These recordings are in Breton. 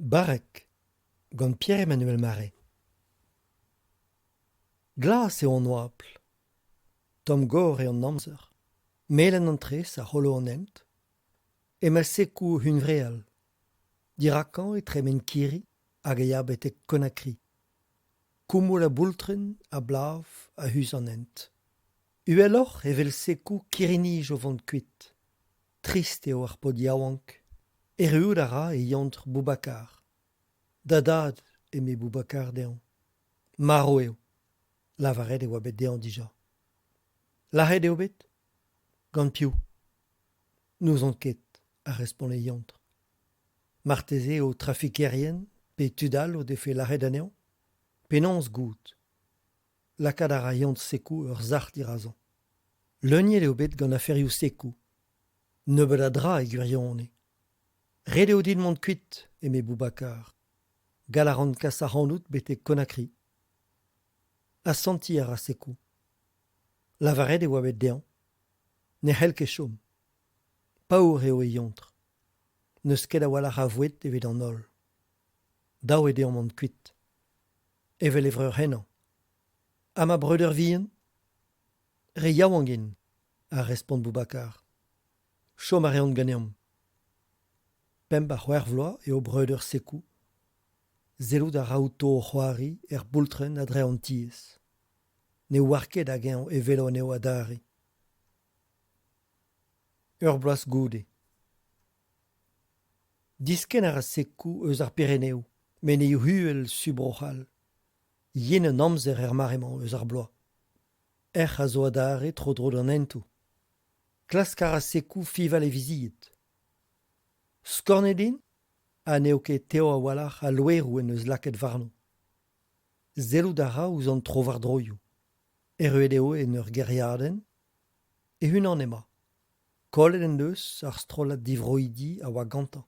Barrek, gant Pierre-Emmanuel Marais. Glas eo an oabl. Tomm-gor eo an amzer. Melen an tres a c'holo an hent. Emañ Sekou o hunvreal. Dirakañ e tremen kirri hag a ya betek Conakry. Koumoul ha boultrenn a blav a-us an hent. Uheloc'h evel Sekou kirri-nij o vont kuit. Trist eo ar paotr yaouank. Erruout a ra e yontr Boubacar. Da dad, eme Boubacar dezhañ. Marv eo. Lavaret e oa bet dezhañ dija. Lazhet eo bet ? Gant piv ? N'ouzon ket, a respont e yontr. Marteze eo trafikerien pe tud all o defe lazhet anezhañ ? Penaos goût ? Lakaat a ra yontr Sekou ur sac'h dirazañ. Leuniet eo bet gant aferioù Sekou. Nebeut a dra e gwirionez. Ret eo din mont kuit, eme Boubacar. Gall a ran kas ac'hanout betek Conakry. Asantiñ a ra Sekou. Lavaret e oa bet dezhañ. Ne c'hell ket chom. Paour eo e yontr. N'eus ket a-walc'h a voued evit an holl. Dav eo dezhañ mont kuit. Evel e vreur henañ. Ha ma breudeur vihan ? Re yaouank int, a respont Boubacar. Chom a reont ganeomp. Pemp ha c'hwec'h vloaz eo breudeur Sekou. Sellout a ra outo o c'hoari er boultrenn a-dreñv an tiez. Ne oar ket hag-eñ e welo anezho adarre. Ur bloaz goude. Diskenn a ra Sekou eus ar Pireneoù, menezioù uhel su Bro-C'hall. Yen an amzer er mare-mañ eus ar bloaz. Erc'h a zo adarre tro-dro d'an hentoù. Klask a ra Sekou fiñval e vizied. Skornet int ha n'eo ket tev a-walc'h al loeroù en deus lakaet warno. Sellout a ra ouzh an trowardroioù. Erruet eo en ur gêriadenn. E-unan emañ. Kollet en deus ar strollad divroidi a oa gantañ.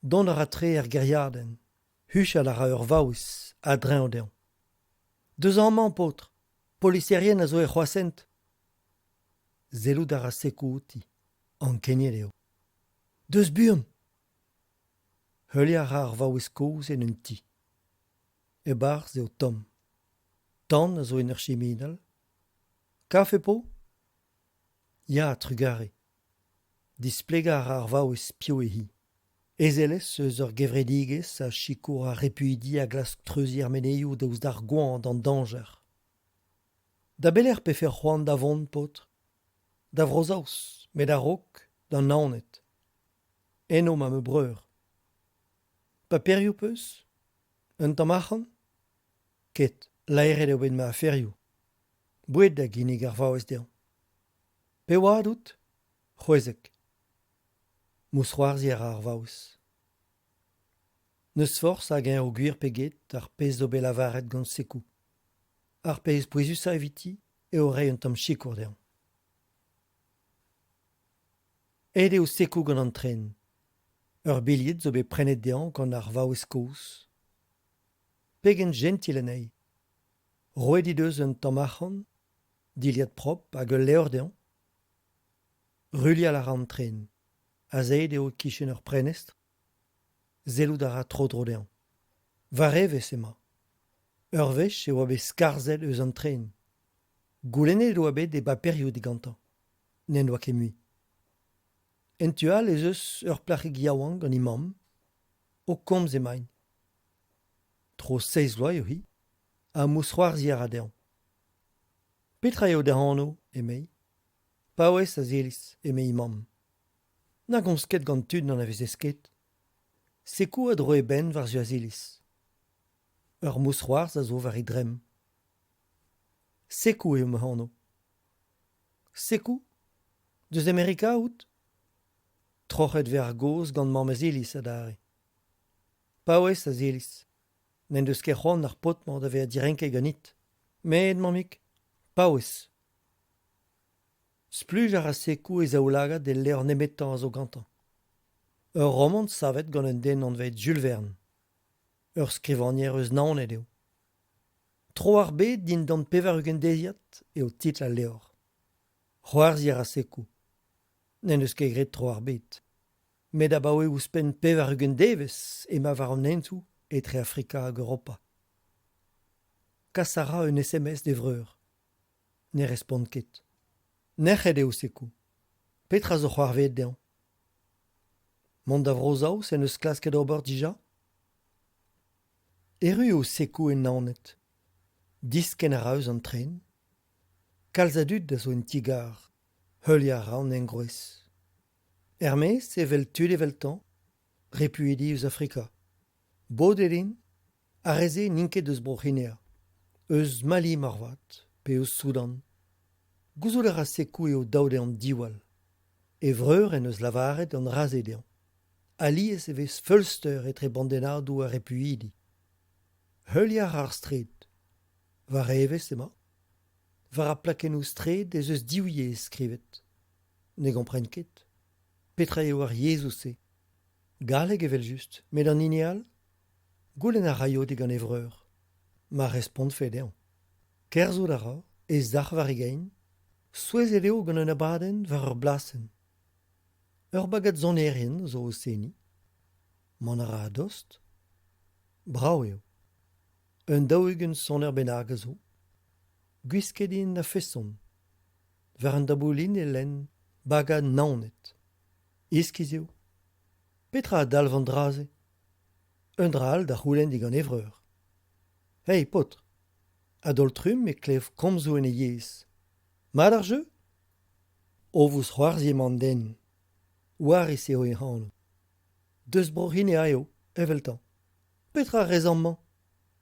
Dont a ra tre er gêriadenn. Huchal a ra ur vaouez a-dreñv dezhañ. Deus amañ, paotr ! Poliserien a zo er c'hroashent. Sellout a ra Sekou outi. Ankeniet eo. Deus buan ! Heuliañ a ra ar vaouez kozh en un ti. E-barzh eo tomm. Tan a zo en ur chiminal. Kafe 'po ? Ya, trugarez. Displegañ a ra ar vaouez piv eo-hi. Ezelez eus ur gevredigezh a sikour ar repuidi a glask treuziñ ar menezioù daoust d'ar goañv d'an dañjer. Da belec'h 'pefe c'hoant da vont, paotr ? Da Vro-Saoz, met a-raok d'an Naoned. Eno 'ma ma breur. Paperioù 'peus ? Un tamm arc'hant ? Ket, laeret eo bet ma aferioù. Boued a ginnig ar vaouez dezhañ. Pe oad out ? C'hwezek. Mousc'hoarzhiñ a ra ar vaouez. N'eus forzh hag-eñ eo gwir pe get ar pezh zo bet lavaret gant Sekou. Ar pezh pouezusañ eviti eo reiñ un tamm sikour dezhañ. Aet eo Sekou gant an tren. Ur bilhed zo bet prenet dezhañ gant ar vaouez kozh. Pegen jentil anezhi. Roet he deus un tamm arc'hant, dilhad propr hag ul levr dezhañ. Ruilhal a ra an tren. Azeet eo e-kichen ur prenestr. Sellout a ra tro-dro dezhañ. War evezh emañ. Ur wech e oa bet skarzhet eus an tren. Goulennet e oa bet e baperioù digantañ. N'en doa ket mui. En tu all ez eus ur plac'hig yaouank gant he mamm. O komz emaint. Tro seizh vloaz eo-hi ha mousc'hoarzhiñ a ra dezhañ. Petra eo da anv ? emei. Paouez, Aziliz, eme he mamm. Na gomz ket gant tud n'anavezez ket. Sekou a dro e benn war-zu Aziliz. Ur mousc'hoarzh a zo war he dremm. Sekou eo ma anv. Sekou ? Deus Amerika out ? Troc'het 'vez ar gaoz gant mamm Aziliz adarre. Paouez, Aziliz. N'en deus ket c'hoant ar paotr-mañ da vezañ direnket ganit. Met, mammig, paouez. Spluj a ra Sekou e zaoulagad el levr nemetañ a zo gantañ. Ur romant savet gant un den anvet Jules Verne. Ur skrivagner eus Naoned eo. Tro ar bed dindan pevar-ugent deiziad eo titl al levr. C'hoarzhiñ a ra Sekou. N'en deus ket graet tro ar bed. Met abaoe ouzhpenn 80 devezh emañ war an hentoù etre Afrika hag Europa. Kas a ra un SMS d'e vreur. Ne respont ket. Nec'het eo Sekou. Petra zo c'hoarvezet dezhañ ? Mont da Vro-Saoz en deus klasket ober dija ? Erru eo Sekou e Naoned. Diskenn a ra eus an tren. Kalz a dud a zo en ti-gar. Heuliañ a ra an engroez. Er-maez evel tud eveltañ, repuidi eus Afrika. Bodet int, ar re-se n'int ket eus Bro-C'hinea, eus Mali moarvat, pe eus Soudan. Gouzout a ra Sekou eo dav dezhañ diwall. E vreur en deus lavaret an dra-se dezhañ. Alies e vez feulster etre bandennadoù ar repuidi. Heuliañ a ra ar straed. War evezh emañ. War ar plakennoù-straed ez eus div yezh skrivet. Ne gompren ket. Petra eo ar yezhoù-se ? Galleg evel-just, met an hini all ? Goulenn a raio digant e vreur. Ma respontfe dezhañ. Kerzhout a ra, e sac'h war e gein. Souezhet eo gant un abadenn war ur blasenn. Ur bagad sonerien zo o seniñ. Mont a ra a-dost. Brav eo. Un 40 soner bennak a zo. Gwisket int a-feson. War an daboulin e lenn Bagad Naoned. Iskis eo. Petra a dalv an dra-se ? Un dra all da c'houlenn digant e vreur. Hey paotr ! A-daol-trumm e klev komzoù en e yezh. Mat ar jeu ? O vousc'hoarzhin emañ an den. Waris eo e anv. Deus Bro-C'hinea eo, eveltañ. Petra a rez amañ ?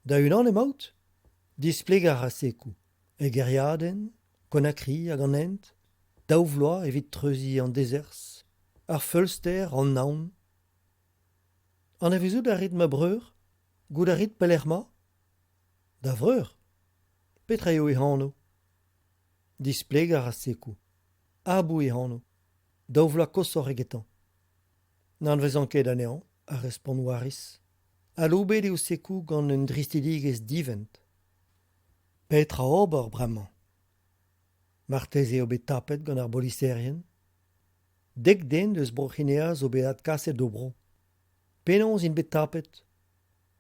Da-unan emaout ? Displegañ a ra Sekou. E gêriadenn, Conakry hag an hent, daou vloaz evit treuziñ an dezerzh, ar feulster, an naon. Anavezout a rit ma breur ? Goût a rit pelec'h 'mañ ? Da vreur ? Petra eo e anv ? Displegañ a ra Sekou. Abou e anv. Daou vloaz koshoc'h egetañ. N'anavezan ket anezhañ, a respont Waris. Aloubet eo Sekou gant un dristidigezh divent. Petra ober bremañ ? Marteze eo bet tapet gant ar boliserien ? Dek den eus Bro-C'hinea zo bet adkaset d'o bro. Penaos int bet tapet ?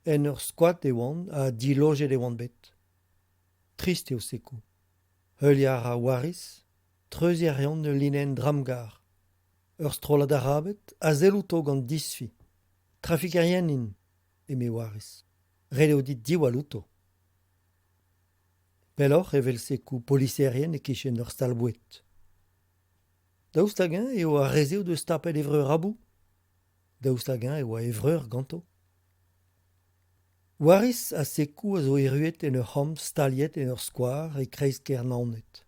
En ur squat e oant ha dilojet e oant bet. Trist eo Sekou. Heuliañ a ra Waris, treuziñ a reont ul linenn dramgarr. Ur strollad Arabed a sell outo gant disfi. Trafikerien int, eme Waris. Ret eo dit diwall outo. Pelloc'h e wel Sekou poliserien e-kichen ur stal-boued. Daoust hag-eñ eo ar re-se o deus tapet e vreur Abou ? Daoust hag-eñ e oa e vreur ganto ? Waris ha Sekou a zo erruet en ur c'hamp staliet en ur skwar e kreiz-kêr Naoned.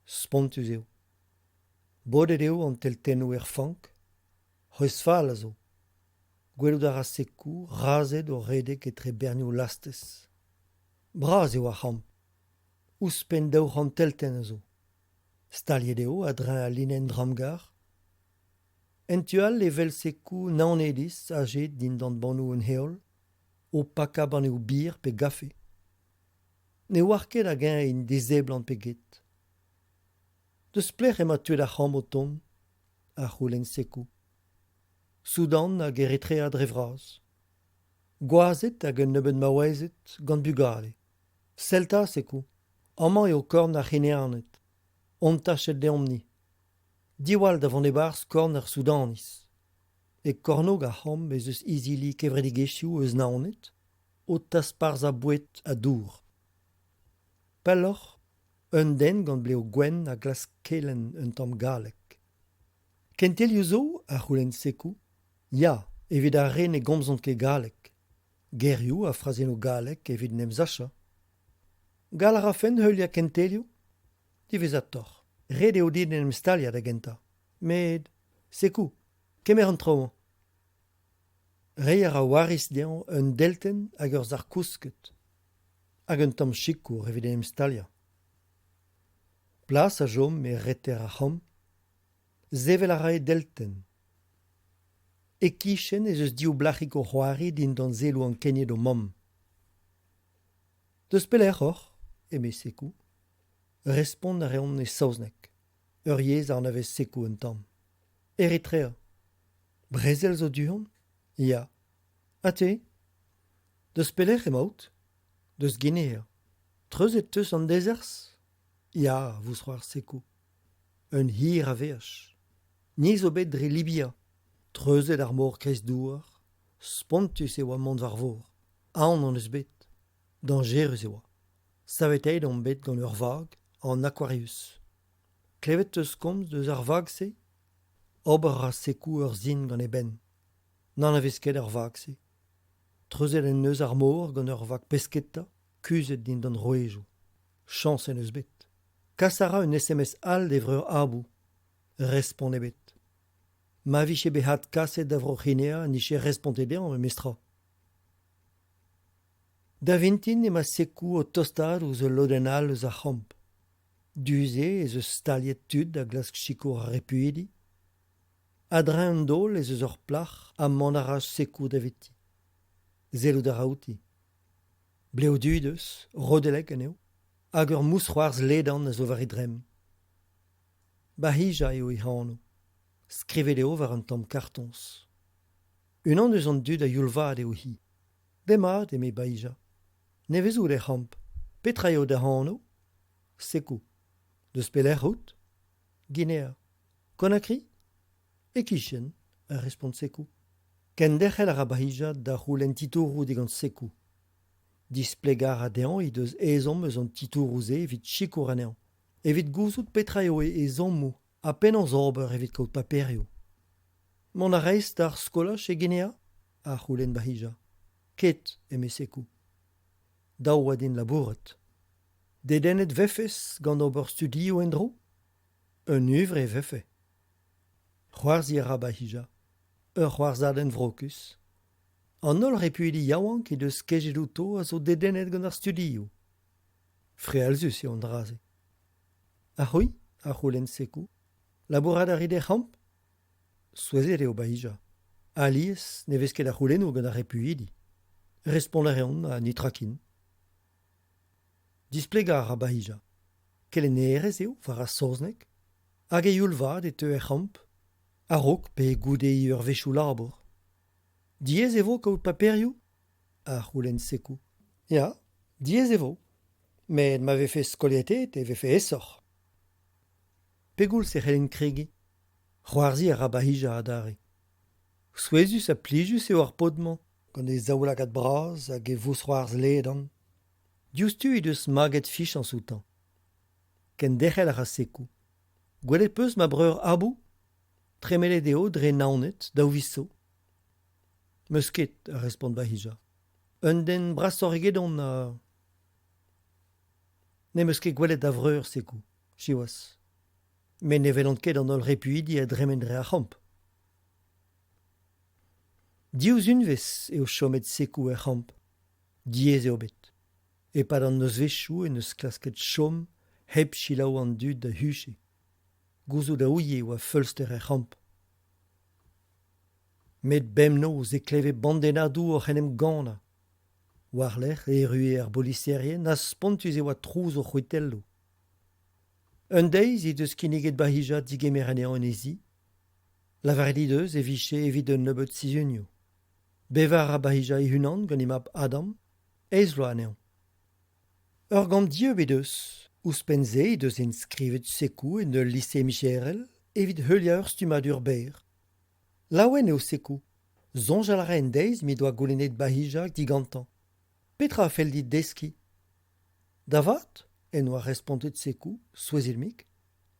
Spontus eo. Bodet eo an teltennoù er fank. C'hwezh fall a zo. Gwelout a ra Sekou razhed o redek etre bernioù lastez. Bras eo ar c'hamp. Ouzhpenn 200 teltenn a zo. Staliet eo a-dreñv al linenn dramgarr. En tu all e wel Sekou Naonediz aze dindan bannoù an heol, o pakañ banneoù bier pe gafe. Ne oar ket hag-eñ int dizeblant pe get. Deus pelec'h emañ tud ar c'hamp o tont ? a c'houlenn Sekou. Soudan hag Eritrea dre vras. Gwazed hag un nebeud maouezed gant bugale. Sell 'ta, Sekou, amañ eo korn ar C'hineaned. Hon tached deomp-ni. Diwall da vont e-barzh korn ar Soudaniz. E kornôg ar c'hamp ez eus izili kevredigezhioù eus Naoned o tasparzhañ boued ha dour. Pelloc'h, un den gant blev gwenn a glask kelenn un tamm galleg. Kentelioù zo ? a c'houlenn Sekou. Ya, evit ar re ne gomzont ket galleg. Gerioù ha frazennoù gallek evit en em sachañ. Gall a rafen heuliañ kentelioù ? Diwezhatoc'h. Ret eo din en em staliañ da gentañ. Met Sekou, kemer an traoù-mañ. Reiñ a ra Waris dezhañ un deltenn hag ur sac'h-kousket. Hag un tamm sikour evit en em staliañ. Plas a chom e reter ar c'hamp. Sevel a ra e deltenn. E-kichen ez eus div blac'hig o c'hoari dindan selloù ankeniet o mamm. Deus pelec'h oc'h ? eme Sekou. Respont a reont e saozneg, ur yezh a anavez Sekou un tamm. Eritrea. Brezel zo du-hont ? Ya. Ha te ? Deus pelec'h emaout ? Deus Ginea. Treuzet 'teus an dezerzh ? Ya, a vousc'hoarzh Sekou. Un hir a veaj. Ni zo bet dre Libia, treuzet ar mor Kreizdouar, spontus e oa mont war vor. Aon hon eus bet. Dañjerus e oa. Saveteet omp bet gant ur vag, an Aquarius. Klevet 'teus komz eus ar vag-se ? Ober a ra Sekou ur sin gant e benn. N'anavez ket ar vag-se. Treuzet en deus ar mor gant ur vag pesketa kuzhet dindan rouedoù. Chañs en deus bet. Kas a ra un SMS all d'e vreur Abou. Respont ebet. Ma vije bet adkaset da Vro-C'hinea 'nije respontet dezhañ memestra. Da vintin emañ Sekou o tostaat ouzh ul lodenn all eus ar c'hamp. Du-se ez eus staliet tud da glask sikour ar repuidi. A-dreñv an daol ez eus ur plac'h ha mont a ra Sekou daveti. Sellout a ra outi. Blev du he deus, rodellek anezho, hag ur mousc'hoarzh ledan a zo war he dremm. Bahija eo he anv. Skrivet eo war un tamm kartoñs. Unan eus an dud a-youl vat eo hi. Demat, eme Bahija. Nevez out er c'hamp. Petra eo da anv ? Sekou. Deus pelec'h out ? Ginea. Konakri ? E-kichen, a respont Sekou. Kenderc'hel a ra Bahija da c'houlenn titouroù digant Sekou. Displegañ a ra dezhañ he deus ezhomm eus an titouroù-se evit sikour anezhañ, evit gouzout petra eo e ezhommoù ha penaos ober evit kaout paperioù. Mont a rez d'ar skolaj e Ginea ? a c'houlenn Bahija. Ket, eme Sekou. Dav oa din labourat. Dedennet 'vefes gant ober studioù en-dro ? Un huñvre e vefe. C'hoarzhiñ a ra Bahija. Ur c'hoarzhadenn vrokus. An holl repuidi yaouank he deus kejet outo a zo dedennet gant ar studioù. Frealzus eo an dra-se. Ha c'hwi ? a c'houlenn Sekou. Labourat a rit er c'hamp ? Souezhet eo Bahija. Alies ne vez ket a c'houlennoù gant ar repuidi. Respont a reont ha netra ken. Displegañ a ra Bahija. Kelennerez eo war ar saozneg hag e youl vat e teu er c'hamp, a-raok pe goude he eurvezhioù labour. Diaes e vo kaout paperioù ? a c'houlenn Sekou. Ya, diaes e vo. Met ma vefe skoliataet e vefe aesoc'h. Pegoulz e c'hellin kregiñ ? C'hoarzhiñ a ra Bahija adarre. Souezhus ha plijus eo ar paotr-mañ gant e zaoulagad bras hag e vousc'hoarzh ledan. Diouzhtu he deus maget fichañs outañ. Kenderc'hel a ra Sekou. Gwelet 'peus ma breur Abou ? Tremenet eo dre Naoned daou viz zo. 'Meus ket, a respont Bahija. Un den brasoc'h egedon ha… N'em eus ket gwelet da vreur, Sekou, siwazh. Met ne welan ket an holl repuidi a dremen dre ar c'hamp. Div unvezh eo chomet Sekou er c'hamp. Diaes eo bet. E-pad an nozvezhioù en deus klasket chom hep selaou an dud da huche. Gouzout a ouie e oa feulster er c'hamp. Met bemnoz e kleve bandennadoù oc'h en em gannañ. War-lerc'h e errue ar boliserien ha spontus e oa trouz o c'hwitelloù. Un deiz he deus kinniget Bahija digemer anezhañ en he zi. Lavaret he deus e vije evit un nebeud sizhunioù. Bevañ a ra Bahija e-unan gant he mab Adam, eizh vloaz anezhañ. Ur gambr dieub he deus. Ouzhpenn-se he deus enskrivet Sekou en ul lise micherel evit heuliañ ur stummadur berr. Laouen eo Sekou. Soñjal a ra en deiz m'he doa goulennet Bahija digantañ. Petra a fell dit deskiñ ? Da vat ? en doa respontet Sekou, souezhet-mik.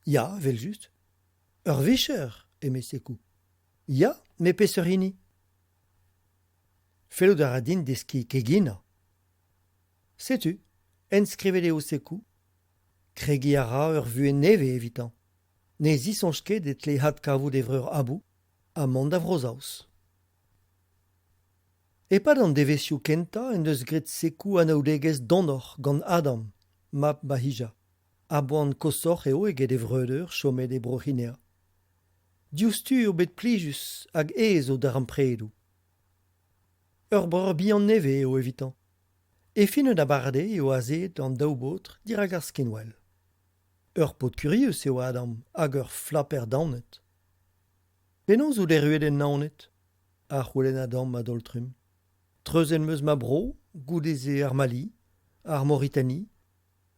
Ya, evel-just. Ur vicher, eme Sekou. Ya, met peseurt hini ? Fellout a ra din deskiñ keginañ. Setu, enskrivet eo Sekou. Kregiñ a ra ur vuhez nevez evitañ. Ne zisoñj ket e tle adkavout e vreur Abou ha mont da Vro-Saoz. E-pad an devezhioù kentañ en deus graet Sekou anaoudegezh donoc'h gant Adam, mab Bahija. A-boan koshoc'h eo eget e vreudeur chomet e Bro-C'hinea. Diouzhtu eo bet plijus hag aes o darempredoù. Ur breur bihan nevez eo evitañ. E fin un abardaez eo azeet an daou baotr dirak ar skinwel. Ur paotr kurius eo Adam hag ur flaper daonet. Penaos out erruet en Naoned ? a c'houlenn Adam a-daol-trumm. Treuzet 'm eus ma bro, goude-se ar Mali, ar Mauritanie,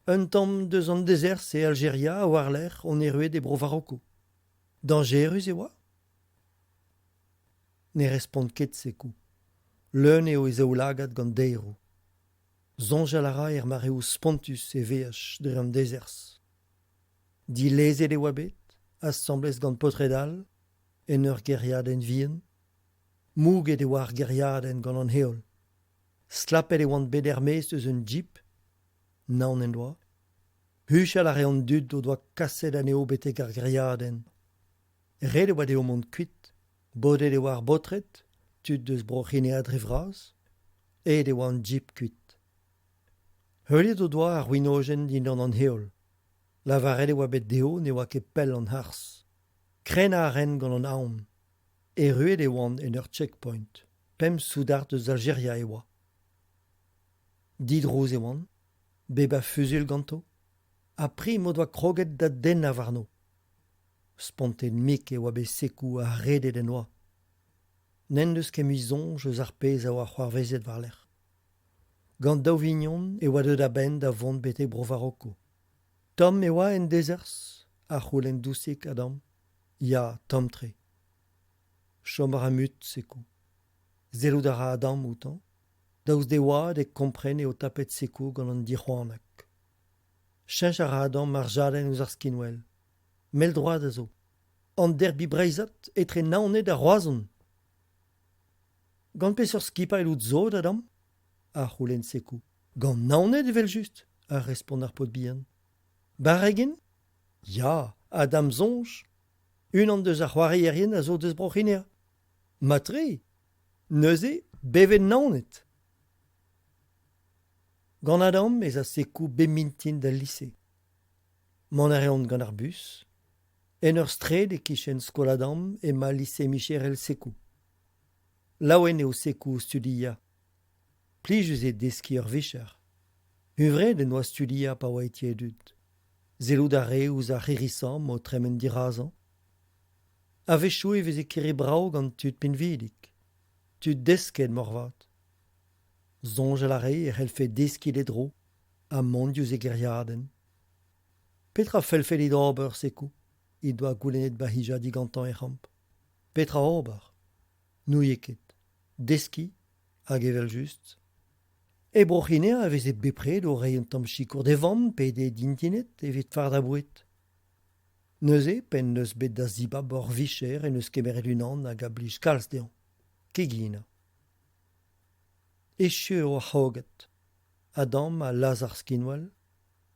un tamm deus an dezerzh e Aljeria ha war-lerc'h on erruet e Bro-Varoko. Dañjerus e oa ? Ne respont ket Sekou. Leun eo e zaoulagad gant daeroù. Soñjal a ra er mareoù spontus e veaj dre an dezerzh. Dilezet e oa bet, asambles gant paotred all, en ur gêriadenn vihan. Mouget e oa ar gêriadenn gant an heol. Stlapet e oant bet er-maez eus un jeep. Naon en doa. Huchal a rae an dud o doa kaset anezho betek ar gêriadenn. Ret e oa dezho mont kuit. Bodet e oa ar baotred, tud eus Bro-C'hinea dre vras. Aet e oa an jeep kuit. Heuliet o doa ar wenojenn dindan an heol. Lavaret e oa bet dezho ne oa ket pell an harz. Krenañ a raent gant an aon. Erruet e oant en ur checkpoint. Pemp soudard eus Aljeria e oa. Didrouz e oant, bep a fuzuilh ganto, ha prim o doa kroget da dennañ warno. Spontet-mik e oa bet Sekou ha redet en doa. N'en deus ket mui soñj eus ar pezh a oa c'hoarvezet war-lerc'h. Gant daou vignon e oa deuet a-benn da vont betek Bro-Varoko. Tomm e oa en dezerzh ? a c'houlenn dousik Adam. Ya, tomm-tre. Chom a ra mut Sekou. Sellout a ra Adam outañ. Daoust d'e oad e kompren eo tapet Sekou gant an dic'hoanag. Cheñch a ra Adam ar jadenn ouzh ar skinwel. Mell-droad a zo. An derbi breizhat etre Naoned ha Roazhon. Gant peseurt skipailh out sot, Adam ? a c'houlenn Sekou. Gant Naoned evel-just, a respont ar paotr bihan. Barrek int ? Ya, ha da'm soñj, unan deus ar c'hoarierien a zo deus Bro-C'hinea. Mat-tre ! Neuze, bevet Naoned ! Gant Adam ez a Sekou bep mintin d'al lise. Mont a reont gant ar bus. En ur straed e-kichen skol Adam emañ lise micherel Sekou. Laouen eo Sekou o studiañ. Plijus eo deskiñ ur vicher. Huñvreet en doa studiañ pa oa e ti e dud. Sellout a rae ouzh ar c'hirri-samm o tremen dirazañ. A-wechoù e veze kirri brav gant tud pinvidik, tud desket moarvat. Soñjal a rae e c'hellfe deskiñ d'e dro ha mont diouzh e gêriadenn. Petra 'fellfe dit ober, Sekou ? he doa goulennet Bahija digantañ er c'hamp. Petra ober ? N'ouie ket. Deskiñ, hag evel-just. E Bro-C'hinea e veze bepred o reiñ un tamm sikour d'e vamm pe d'e dintined evit fardañ boued. Neuze, p'en deus bet da zibab ur vicher en deus kemeret unan hag a blij kalz dezhañ, keginañ. Echu eo ar c'hrogad. Adam a lazh ar skinwel.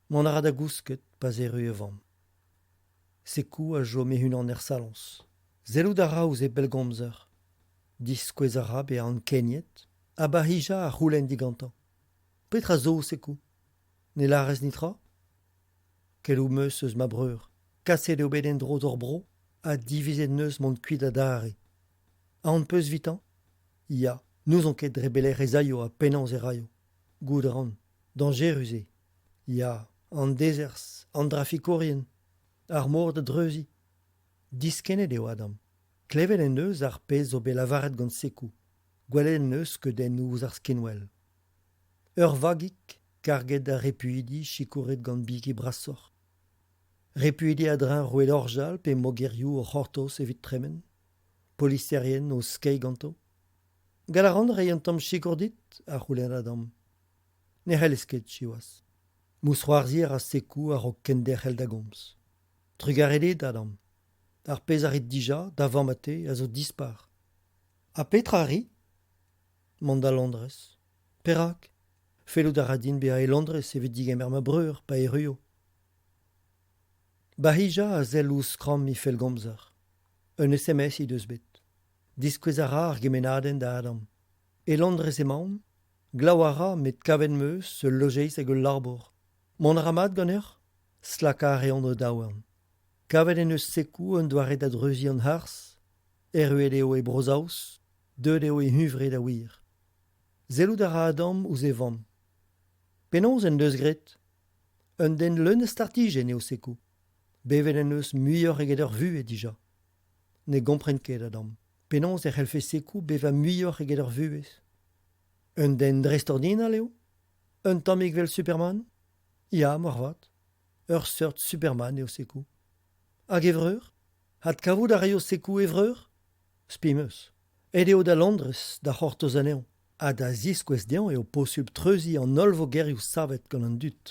Mont a ra da gousket pa'z erru e vamm. Sekou a chom e-unan er saloñs. Sellout a ra ouzh e bellgomzer. Diskouez a ra bezañ ankeniet ha Bahija a c'houlenn digantañ. Petra zo, Sekou ? Ne lârez netra ? Keloù 'm eus eus ma breur. Kaset eo bet en-dro d'hor bro ha divizet 'n eus mont kuit adarre. Aon 'peus evitañ ? Ya, n'ouzon ket dre belec'h ez aio ha penaos e raio. Goût a ran. Dañjerus eo. Ya, an dezerzh, an drafikourien, ar mor da dreuziñ. Diskennet eo Adam. Klevet en deus ar pezh zo bet lavaret gant Sekou. Gwelet en deus skeudennoù ouzh ar skinwel. Ur vagig karget a repuidi sikouret gant bigi brasoc'h. Repuidi a-dreñv roued orjal pe mogerioù o c'hortoz evit tremen. Poliserien o skeiñ ganto. Gall a ran reiñ un tamm sikour dit ? a c'houlenn Adam. Ne c'hellez ket, siwazh. Mousc'hoarzhiñ a ra Sekou a-raok kenderc'hel da gomz. Trugarez dit, Adam. Ar pezh a rit dija, da vamm ha te, a zo dispar. Ha petra a ri ? Mont da Londrez. Perak ? Fellout a ra din bezañ e Londrez evit degemer ma breur pa erruo. Bahija a sell ouzh skramm he fellgomzer. Un SMS he deus bet. Diskouez a ra ar gemennadenn da Adam. E Londrez emaon. Glav a ra met kavet 'm eus ul lojeiz hag ul labour. Mont a ra mat ganeoc'h ? Stlakañ a reont o daouarn. Kavet en deus Sekou un doare da dreuziñ an harz. Erruet eo e Bro-Saoz. Deuet eo e huñvre da wir. Sellout a ra Adam ouzh e vamm. Penaos en deus graet ? Un den leun a startijenn eo Sekou. Bevet en deus muioc'h eget ur vuhez dija. Ne gompren ket a-damm penaos e c'hellfe Sekou bevañ muioc'h eget ur vuhez. Un den dreistordinal eo ? Un tammig 'vel Superman ? Ya, moarvat. Ur seurt Superman eo Sekou. Hag e vreur ? Adkavout a raio Sekou e vreur ? Spi 'm eus. Aet eo da Londrez da c'hortoz anezhañ ha da ziskouez dezhañ eo posupl treuziñ an holl vogerioù savet gant an dud.